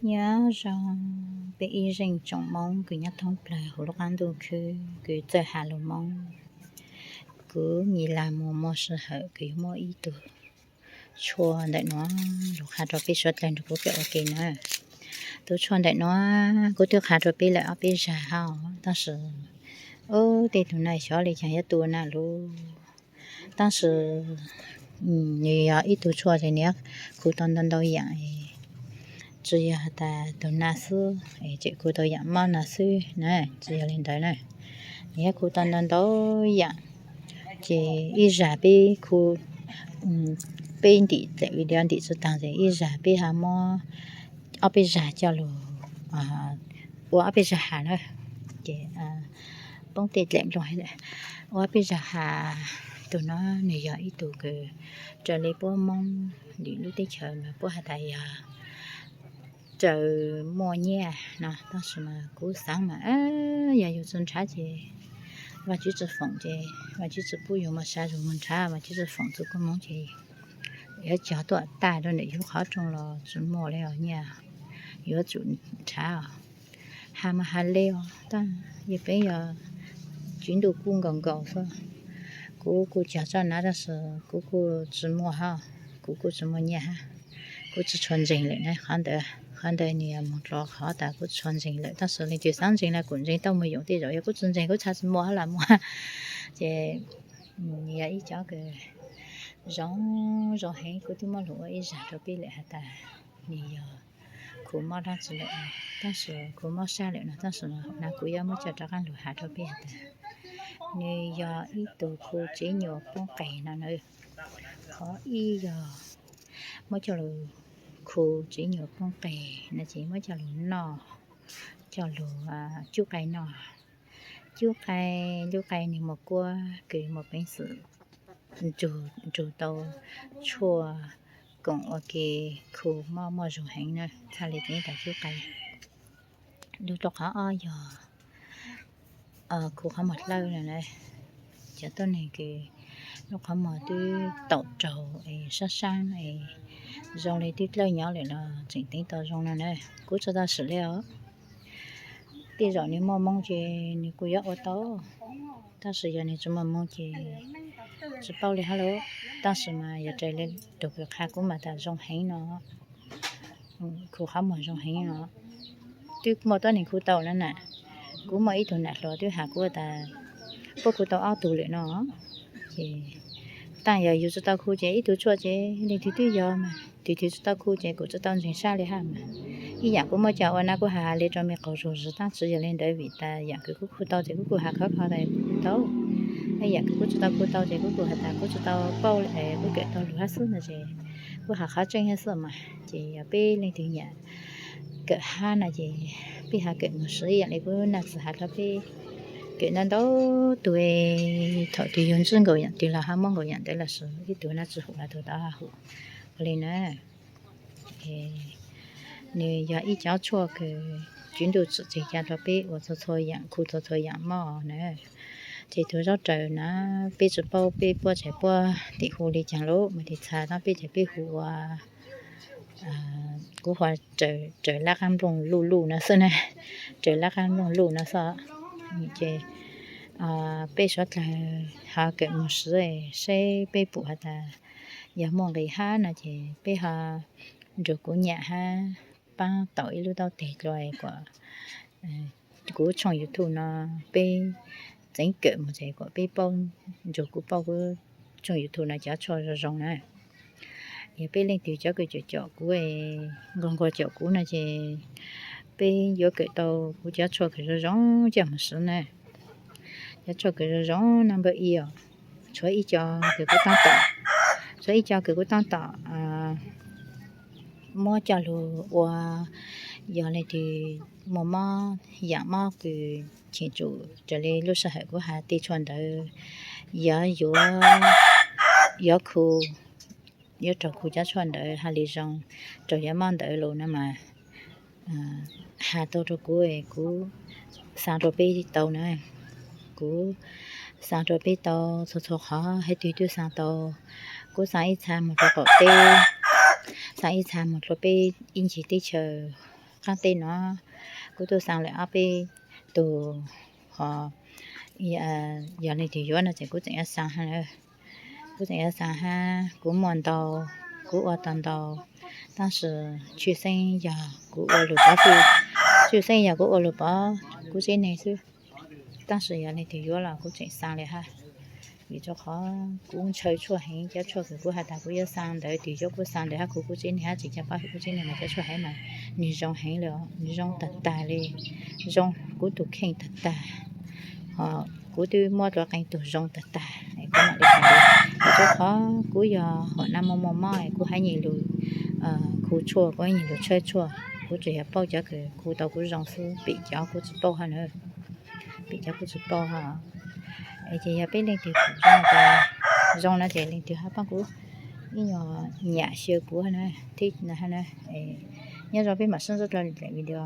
Nyob zoo peb ib zeej tsoom Moob kws nyob thoob plawg huv lub qaab ntuj khwb kws txawj has lug Moob. Kuv Nyij Lag Muas muaj sij hawm kws yuav muab ib tug tshuaj ntawm nuav lug qha rua peb suav dlawg nrug kuv kawm ua ke na. Tug tshuaj ntawm nuav kuv twb qha rua peb lawm ob peb zag hab, tab sis ub tej tug na xyov le caag yuav tu na lug. Tab sis nws yog ib tug tshuaj ces nws yuav khu tau ntau ntau yaam, tsi yog has tas tug na xwb es tseem khu tau yaam mob na xwb na, tsi yog le ntawd na. Nws yuav khu tau ntau ntau yaam, ces ib zag peb khu peb ntim daim video ntim tsi taag ces ib zag peb ho muab ob peb zag coj lug ua ob peb zag has na. Ces poob tej dlaim nplooj, ua ob peb zag has. Tug nuav nws yog ib tug kws raws le puab Moob lwm lub teb chaws mas puab has tas yog raws muaj nyiaj no, tab sis mas kuv xaav mas yog yug tsi nrhav ces Vaajtswv tsi foom ces Vaajtswv tsi pub yug moog sab yug moog nrhav, Vaajtswv tsi foom txug kuv Moob ces yuav cog tuaj tag rua ntawm yug qhov rooj los tsi muaj le os nyiaj yuav tsum nrhav os. Has mas has le os, tab yog peb yog tswv ntuj kub nkaus nkaus xwb. Kuv kuj cog txoj nav tab sis kuv kuj tsi muaj hab, kuv kuj tsi muaj nyiaj hab. Kuv tsi tshua ntseeg lawm na, qhov ntawd, qhov ntawd nws yog moog dlua qhov tas kuv tsi tshua ntseeg lawm, tab sis leej twg xaav ntseeg na kuj ntseeg tau moog yoom, tej zaum yog kuv tsi ntseeg kuv txhaj tsi muaj hab lam muaj. Ces nws yog ib cov kws zoo, zoo heev, kuv twb muab lug ua ib zag rua peb lawm has tas nws yog khu mob dlaab tsi lawm, tab sis khu mob sab lawm no, tab sis no kuv yuav muab coj rov qaab lug has rua peb has tas nws yog ib tug khu tsev nyuam poob qes no na. Qhov ib yog muab coj lug khu tsev nyuam poob qes no ces muab coj lug noj, coj lug cub qai noj. Cub qai, cub qai nws muaj kuab kws muaj peev xwm nrug tau tshuaj koom ua ke khu mob muaj zoo heev na, txhaj le ceev tas cub qai. Lug rua qhov ob yog khu qhov muag dlawb no na. Cov tuab neeg kws lub qhov muag twb taum raug es sab sab es zoo le twb dlawb nyob lawm los tseem teev tau zoo no na. Kuv tsi tau swm le os. Tej zaum nws muaj moo ces nws kuj yuav ua tau, tab sis yog nws tsi muaj moo ces tsi paub li hab lauj. Tab sis mas yog raws le tug kws qha kuv mas tas zoo heev no, khu qhov muag zoo heev no. Twb muaj tuab neeg khu tau na na. Kuv muaj ib tug nam hluas twb has kuv tas puab khu tau ob tug lawm no. Ces taam yog yug tsi tau khu ces ib tug tshuaj ces leej twg twb yog mas, tug twg tsi tau khu ces kuj tsi tau ntseeg sab li hab mas. Ib yaam kuv muab coj ua na kuv has has le rua mej qaug zug zug tab tsi yog le ntawd vim tas yaam kws kuv khu tau ces kuv kuj has khov kho tas kuv khu tau. Ib yaam kws kuv tsi tau khu tau ces kuv kuj has tas kuv tsi tau paub, kuv kawm tau lug hab xwb no ces kuv has qhov tseeb hab xwb mas. Ces yog peb leej twg nyiam kawm hab no ces peb ho kawm moog swv ib yaam le kuv nam txiv has rua peb kawm ntau ntau tug, thaum twg yug ntsib nkaus yaam twg los ho muab nkaus yaam ntawd los swv, ib tug no tsi hum los tug tod ho hum ua li na. Nws yog ib cov tshuaj kws Tswv Ntuj tsim txig ca rua peb ua txhua txhua yaam, khu txhua txhua yaam mob na. Ces tug zaub raws na, peb tsi paub peb puab tshais puab tim hu li caag lawm, mas tis txha no peb tshais peb hu ua, kuv hu raws lab qaab nplooj luj luj no xwb na, raws lab qaab nplooj luj no xwb. Ces peb suav dlawg ho kawm moog swv saib peb pum has tas yog muaj nqis hab no ces peb ho nrug kuv nyam hab paab taus ib lub taub teg dlua kuas kuv tshooj YouTube no peb txeev kawm moog ces kuas peb paub, nrug kuv paub kuv tshooj YouTube no cov tshuaj zoo zoo na. Yog peb leej twg cov kws caum caum kuv, nquag nquag caum kuv no ces peb yuav kawm tau kuv cov tshuaj kws zoo zoo coj moog swv na. Cov tshuaj kws zoo zoo number ib os, tshuav ib co kws kuv taab tom, tshuav ib co kws kuv taab tom muab coj lug ua, yog leej twg muaj mob, yaam mob kws cheem tsum raws le lub sij hawm kuv has tej tshuaj ntawd, yuav, yuav, yuav khu, yuav raug khu cov tshuaj ntawd hab le zoo, raug cov mob ntawd los no mas has tau rua kuv, kuv xaa rua peb tau na. Kuv xaa rua peb tau txhua txhua qhov, hab twg twb xaa tau. Kuv xaa ib txha moog rua qaum teb, xaa ib txha moog rua peb ib ncig teb chaws, qaab teb no, kuv tuaj xaa lawm ob peb tug, ho yog leej twg yuav no ces kuv tseem yuav xaa hab, kuv tseem yuav xaa hab, kuv muaj ntau, kuv ua tau ntau, tab sis tshwj xeeb yog kuv ua lug pov xwb, tshwj xeeb yog kuv ua lug pov kuv tsev neeg xwb. Tab sis yog leej twg yuav los kuv tseem xaa le hab, vim rua qhov kuv ntshaw tshuaj heev, cov tshuaj kws kuv has tas kuv yuav xaa ntawd, twg yuav kuv xaa ntawd hab kuv, kuv tsev neeg hab tseem coj pab kuv tsev neeg mas cov tshuaj heev mas nwg zoo heev le, nwg zoo tag tag le, zoo kuv tug kheej tag tag, ho kuv twb muab rua qee tug zoo tag tag, kuv mam li xaa le. Vim rua qhov kuv yog huam nab muaj muaj mob, kuv hab nyiam lug khu tshuaj, kuv hab nyiam lug tshawb tshuaj, kuv tsuas yog paub cov kws khu tau kuv zoo xwb, pim cov kuv tsi paub hab na, pim cov kuv tsi paub hab. Es ces yog peb leej twg pum zoo tas zoo no ces leej twg hab paab kuv ib nyuag nyam xyaw kuv hab na, thib na hab na. Nyob zoo, peb mam sib ntsib dlua lwm daim video.